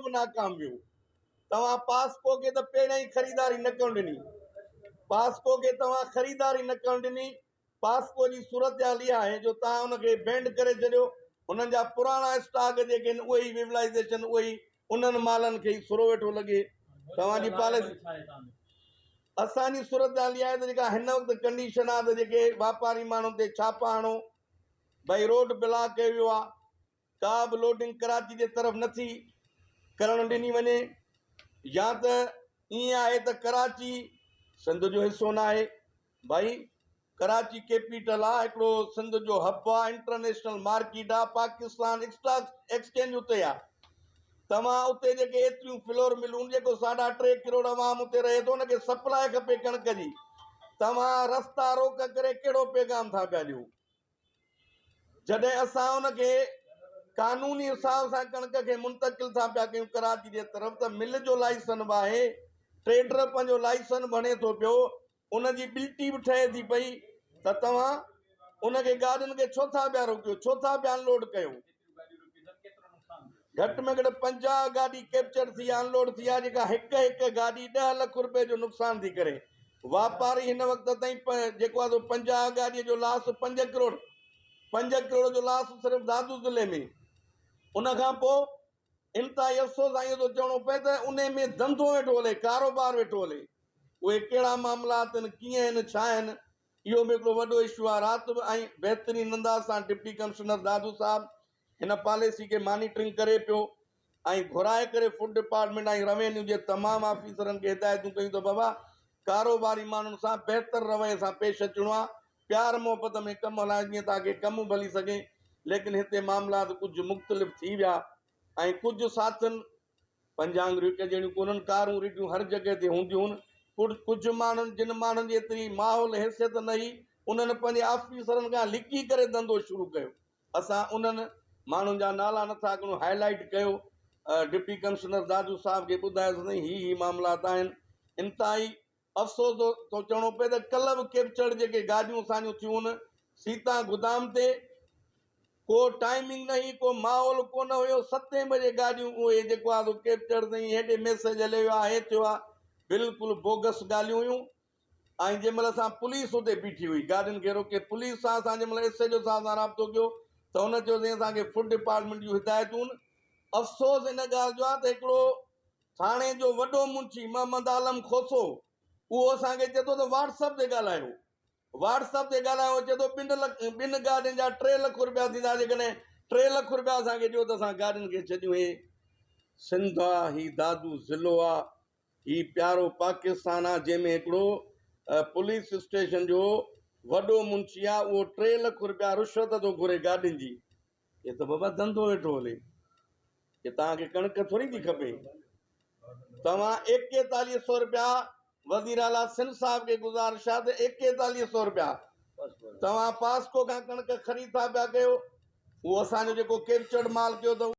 به ناڪام ويو. توهان پاسڪو کي ته پهريان ئي خريداري نه ڪرڻ ڏني. پاسڪو کي توهان خريداري نه ڪرڻ ڏني. پاسڪو جي صورتحال اها آهي جو توهان ان کي بينڊ ڪري ڇڏيو. انهن جا پراڻا اسٽاڪ جيڪي آهن اهي ئي ويولائيزيشن اهي ئي انهن مالن کي ئي سرو ويٺو لڳي. توهان جي پاليسي اسان جي صورتحال اها آهي ته جيڪا هن وقت ڪنڊيشن آهي ته جيڪي واپاري ماڻهن تي ڇاپا هڻو ڀئي روڊ بلاڪ ڪيو ويو آهي ڪا به لوڊنگ ڪراچي جي طرف نٿي ڪرڻ ڏني وڃي يا ته ائين آهي ته ڪراچي سنڌ جو حصو ناهي ڀائي ڪراچي ڪيپيٽل آ هڪڙو سنڌ جو هب آ انٽرنيشنل مارڪيٽ آ پاڪستان اسٽاڪ ايڪسچينج اتي آ توهان اتي جيڪي ايتريون فلور ملون جيڪو ساڍا ٽي ڪروڙ عوام اتي رهي ٿو ان کي سپلاء کپي ڪڻڪ جي توهان رستا روڪ ڪري ڪهڙو پيغام ٿا پيا ڏيو جڏهن اسان ان کي قانوني حساب سان ڪڻڪ کي منتقل ٿا پيا ڪيون ڪراچي جي طرف ته مل جو لائسن به آهي ٽريڊر پنهنجو لائسن به هڻي ٿو پيو ان جي بلٽي به ٺهي ٿي پئي ته توهان ان کي گاڏين کي ڇو ٿا پيا روڪيو ڇو ٿا پيا انلوڊ ڪيو گهٽ ۾ گهٽ 50 گاڏي ڪيپچر ٿي آ انلوڊ ٿي آ جيڪا هڪ هڪ گاڏي 10 لک روپئي جو نقصان ٿي ڪري واپاري هن وقت تائين جيڪو آ سو 50 گاڏي جو لاس 5 ڪروڙ 5 ڪروڙ جو لاس صرف دادو ضلعي ۾ ان کان پوء انتهائي افسوس سان اهو ٿو چوڻو پئي ته انهي ۾ ڌنڌو ويٺو هلي ڪاروبار ويٺو هلي اهي ڪهڙا معاملات آهن ڪيئن آهن ڇا آهن اهو به هڪڙو وڏو اشو آهي رات به ۽ بهترين انداز سان ڊپٽي ڪمشنر دادو صاحب هن پاليسي کي مانيٽرنگ ڪري پيو ۽ گهرائي ڪري فوڊ ڊپارٽمينٽ ۽ روينيو جي تمام آفيسرن کي هدايتون ڪيون ته بابا ڪاروباري ماڻهن سان بهتر رويي سان پيش اچڻو آهي پيار محبت ۾ ڪم هلائي جيئن تاڪه ڪم به هلي سگهي ليڪن هتي معاملات ڪجهه مختلف ٿي ويا ۽ ڪجهه ساٿين پنجانگريون هڪ جهڙيون ڪونهن، ڪارون ريڊيون هر جڳهه تي هونديون هن. ڪجهه ماڻهن جن ماڻهن جي ايتري ماحول حيثيت نه هئي، انهن پنهنجي آفيسرن کان لڪي ڪري ڌنڌو شروع ڪيو. اسان انهن ماڻهن جا نالا نٿا کڻون، هائي لائيٽ ڪيو. ڊپٽي ڪمشنر دادو صاحب کي ٻڌايوسين سائين هي هي معاملات آهن. انتهائي افسوس ٿو چوڻو پئي ته ڪلهه به ڪيپچرڊ جيڪي گاڏيون اسان جون ٿيون هن سيتا گدام تي ڪو ٽائمنگ نه هئي ڪو ماحول ڪو نه هيو ستين بجي گاڏيون اهي جيڪو آهي سو ڪيپچرڊ سائين هيڏي ميسيج هليو ويو آهي هي ٿيو آهي بلڪل بوگس ڳالهيون هيون ۽ جنهن مهل اسان پوليس اتي بيٺي هئي گاڏين کي روڪي پوليس سان اسان جنهن مهل ايس ايچ او صاحب سان رابطو ڪيو ته هن چيو سائين اسان کي فوڊ ڊپارٽمينٽ جون هدايتون افسوس ان ڳالهه جو آهي ته هڪڙو ٿاڻي جو وڏو منشي محمد عالم کوسو اهو اسان کي چئي ٿو ته واٽس اپ تي ڳالهايو واٽس اپ تي ڳالهايو چئي ٿو ٻن لک ٻن گاڏين جا 3 لک روپيا ٿيندا جيڪڏهن 3 لک روپيا اسان کي ڏيو ته اسان گاڏين کي ڇڏيون هي سنڌ آ هي دادو ضلعو آ هي پيارو پاڪستان آ جنهن ۾ هڪڙو پوليس اسٽيشن جو وڏو منشي آ اهو 3 لک روپيا رشوت ٿو گهري گاڏين جي هي ته بابا ڌنڌو ويٺو هلي. هي توهان کي ڪڻڪ ٿوري ٿي کپي. توهان ايڪيتاليهه سو روپيا وزير اعليٰ سنڌ صاحب کي گذارش آهي ته ايڪيتاليهه سو روپيا توهان پاسڪو کان ڪڻڪ خريد ٿا پيا ڪيو اهو اسان جو جيڪو ڪيپچرڊ مال ڪيو اٿو.